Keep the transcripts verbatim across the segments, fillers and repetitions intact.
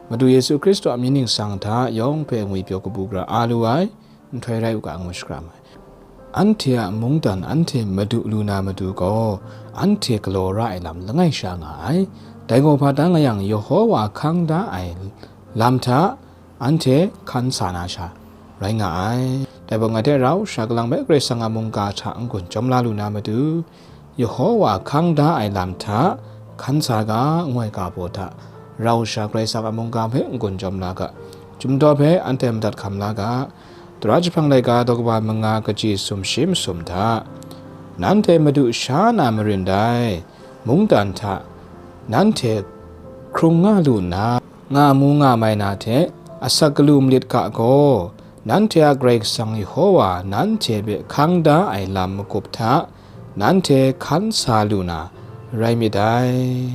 Madu Yesu Hkristu a myit ningsang hta yawng hpe ngwipyaw kabu gara a lu ai, nhtoi rai u ga, ngu shakram ai. Anhte a mungdan anhte madu lu na matu gaw, anhte galaw ra ai lam langai sha nga ai. Dai gaw hpa da nga yang, Yehowa hkang da ai lam hta anhte hkan sa na sha rai nga ai. Dai gaw, ngai hte rau sha kalang bai Karai Kasang a mungga hta n-gun jawm la lu na matu, Yehowa hkang da ai lam hta hkan sa ga, ngu ai ga baw hta, rau sha Karai Kasang a mungga hpe n-gun jawm la ga, Chyum daw hpe anhte madat hkam la ga. Tara jahprang laika daw kaba manga kaji sumshi masum hta, nanhte madu sha na marin dai mungdan hta nanhte hkrung nga lu nna, nga mu nga mai na hte asak galu malit ga gaw, nanhte a Karai Kasang Yehowa nanhte hpe hkang da ai lam magup hta nanhte hkan sa lu na rai myit dai.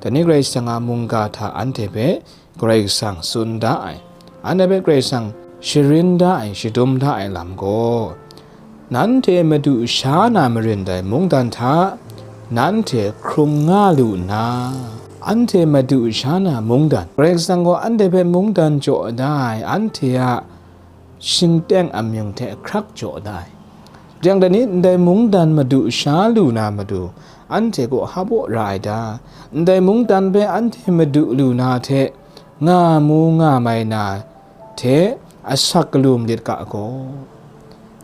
Dai ni Karai Kasang a mungga hta anhte hpe Karai Kasang tsun da ai, anhte hpe Karai Kasang sharin da ai, shadum da ai lam gaw, nanhte madu sha na marin dai mungdan hta nanhte hkrung nga lu nna, anhte madu sha na mungdan, Karai Kasang gaw anhte hpe mungdan jaw da ai, anhte a shingteng amying hte hkrak jaw da ai. Jang dai ni, ndai mungdan madu sha lu na matu, anhte kaw hap ra ai ta? Ndai mungdan hpe anhte madu lu na hte nga mu nga mai na hte asak galu malit ga gaw,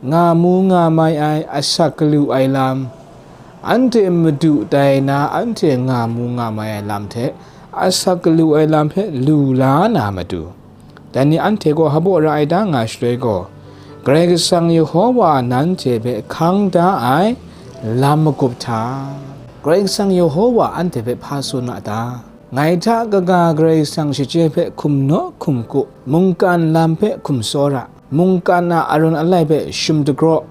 nga mu nga mai ai asak galu ai lam, anhte madu tai na anhte nga mu nga mai ai lam hte asak galu ai lam hpe lu la na matu, dai ni anhte gaw hap ra ai ta nga shaloi gaw, Karai Kasang Yehowa nanhte hpe hkang da ai lam magup hta, Karai Kasang Yehowa anhte hpe hpa tsun a ta? Ngai hta kaga Karai Kasang shachye hpe hkum naw hkum ku, mungkan lam hpe hkum tsawra, mungkan a aran alai hpe shum dagraw,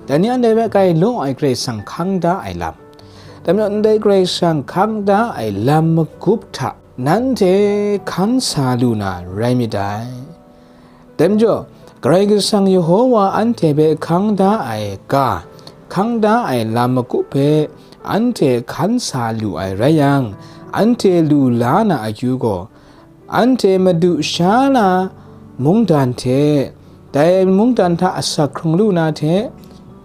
dai ni anhte hpe grai law ai Karai Kasang hkang da ai lam, dai majaw ndai Karai Kasang hkang da ai lam magup hta nanhte hkan sa lu na rai myit dai. Dai majaw, Karai Kasang Yehowa anhte hpe hkang da ai ga, hkang da ai lam magup hpe anhte hkan sa lu ai rai yang, anhte lu la na akyu gaw, anhte madu sha na mungdan hte, dai mungdan hta asak hkrung lu na hte,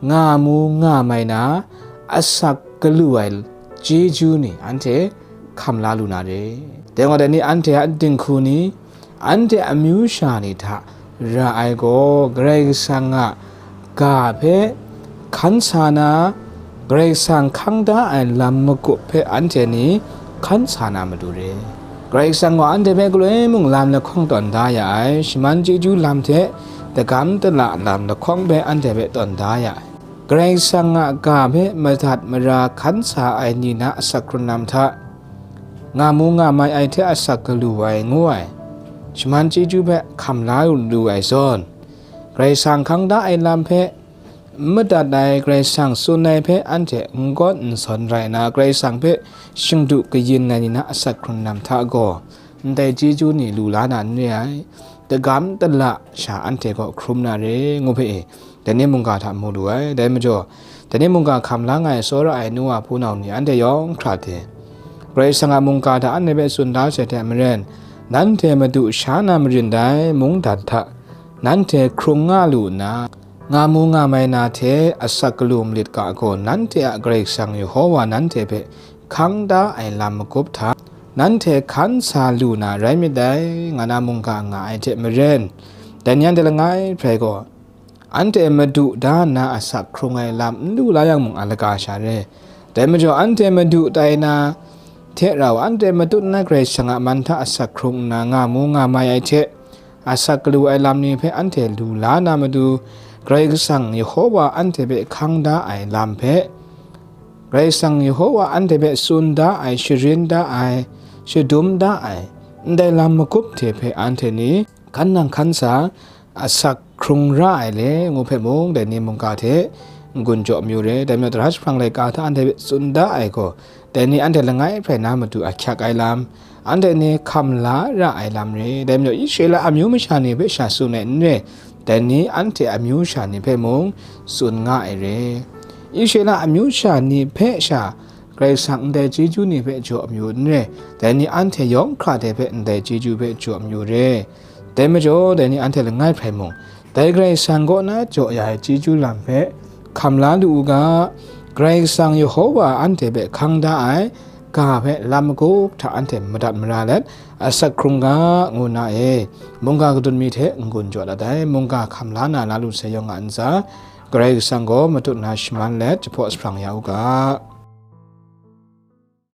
nga mu nga mai na, asak galu ai chyeju ni anhte hkam la lu na re. Dai gaw, dai ni anhte a dinghku ni, anhte amyu sha ni hta ra ai gaw, Karai Kasang a ga hpe hkan sa na, Karai Kasang hkang da ai lam magup hpe anhte ni hkan sa na matu re. Karai Kasang gaw anhte hpe galoi mung lam lahkawng tawn da ya ai, shaman chyeju lam hte dagam dala lam lahkawng hpe anhte hpe tawn da ya ai. Karai Kasang a ga hpe madat mara hkan sa ai ni na asak hkrung lam hta, nga mu nga mai ai hte asak galu ai ngu ai, shaman chyeju hpe hkam la lu ai zawn, Karai Kasang hkang da ai lam hpe n madat ai, Karai Kasang tsun ai hpe anhte n gawn n sawn rai nna, Karai Kasang hpe shingdu kayin ai ni na asak hkrung lam hta gaw, ndai chyeju ni lu la na n re ai, dagam dala sha anhte gaw hkrum na re, ngu hpe e, dai ni mungga hta mu lu ai. Dai majaw, dai ni mungga hkam la nga ai tsawra ai nu wa hpunau ni, anhte yawng hkra hte, Karai Kasang a mungga hta anhte hpe tsun da sai hte maren, nanhte madu sha na marin dai mungdan hta nanhte hkrung nga lu nna, nga mu nga mai na hte asak galu malit ga gaw, nanhte a Karai Kasang Yehowa nanhte hpe hkang da ai lam magup hta, nanhte hkan sa lu na rai myit dai, nga na mungga nga ai hte maren, dai ni anhte langai hprai gaw, anhte madu da nna asak hkrung ai lam n lu la yang mung, a laga sha re. Dai majaw, anhte madu tai na hte rau, anhte matut nna Karai Kasang a man hta asak hkrung nna, nga mu nga mai ai hte, asak galu ai lam ni hpe anhte lu la na matu, Karai Kasang Yehowa anhte hpe hkang da ai lam hpe, Karai Kasang Yehowa anhte hpe tsun da ai, sharin da ai, shadum da ai, ndai lam magup hte hpe anhte ni hkan nang hkan sa, asak hkrung ra ai le, ngu hpe mung, dai ni mungga hte n-gun jaw mayu re. Dai majaw, tara jahprang laika hta anhte hpe tsun da ai gaw, dai ni anhte langai hprai na matu ahkyak ai lam, anhte ni hkam la ra ai lam re. Dai majaw, Israela amyu masha ni hpe sha tsun ai n re, dai ni anhte amyu sha ni hpe mung tsun nga ai re. Israela amyu sha ni hpe sha Karai Kasang ndai chyeju ni hpe jaw mayu n re, dai ni anhte yawng hkra de hpe ndai chyeju hpe jaw mayu re. Dai majaw, dai ni anhte langai hprai mung, dai Karai Kasang kaw na jaw ya ai chyeju lam hpe hkam la lu u ga, Karai Kasang Yehowa anhte hpe hkang da ai ga hpe lam magup hta anhte madat mara let, asak hkrung ga, ngu na e, mungga kadun mi hte n-gun jaw dat ai, mungga hkam la na la lu sai yawng a ntsa, Karai Kasang gaw matut na shaman let jahpaw jahprang ya u ga.